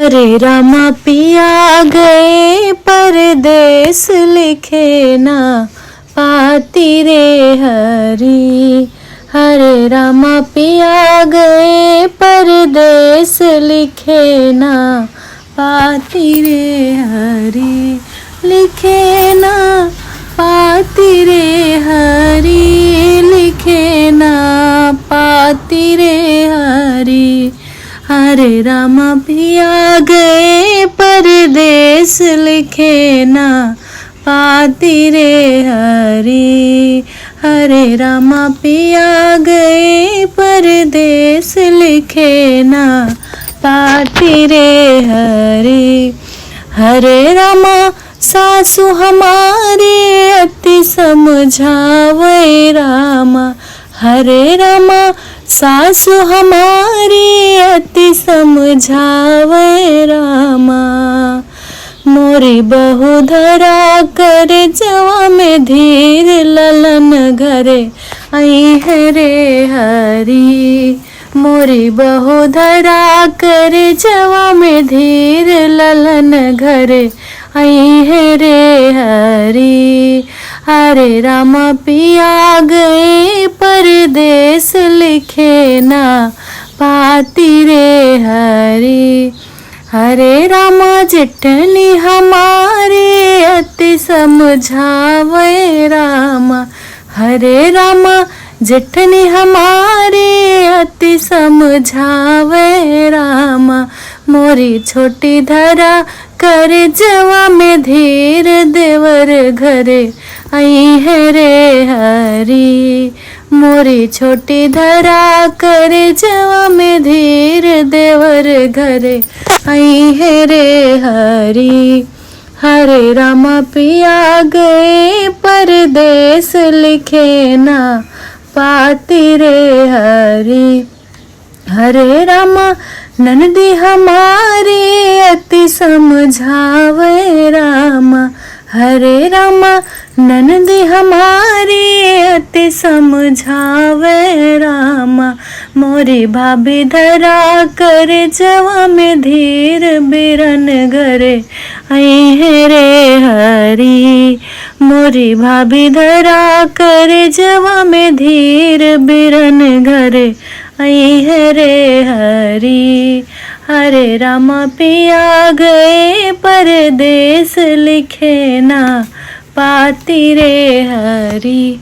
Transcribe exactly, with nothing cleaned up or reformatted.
हरे रामा पिया गए परदेस, लिखे ना पाती रे हरी। हरे रामा पिया गए परदेस, लिखे ना पाती रे हरी। लिखे ना पाती रे हरी, लिखे ना पाती रे हरी। हरे रामा पिया गए परदेस, लिखे ना पाती रे हरी। हरे रामा पिया गए परदेस, लिखे ना पाती रे हरी। हरे रामा सासु हमारी अति समझावे रामा। हरे रामा सासु हमारी अति समझावे रामा। मोरी बहू धरा करजवा में धीर, ललन घरे अइहे रे हरी। मोरी बहू धरा करजवा में धीर, ललन घरे अइहे रे हरी। हरे रामा पिया गए परदेस, लिखे ना पाती रे हरी। हरे रामा जेठनी हमारी अति समझावे रामा। हरे रामा जेठनी हमारी अति समझावे रामा। मोरी छोटी धरा करजवा में धीर, देवर घरे अइहे रे हरी। मोरी छोटी धरा करजवा में धीर, देवर घरे अइहे रे हरी। हरे रामा पिया गए परदेस, लिखे ना पाती रे हरी। हरे रामा ननदी हमारी अति समझावे रामा। हरे रामा ननदी हमारी अति समझावे रामा। मोरी भाभी धरा करजवा में धीर, बिरन घरे अइहे रे हरी। मोरी भाभी धरा करजवा में धीर, बिरन घरे अइहे रे हरी। हरे रामा पिया गए परदेस, लिखे ना पाती रे हरी।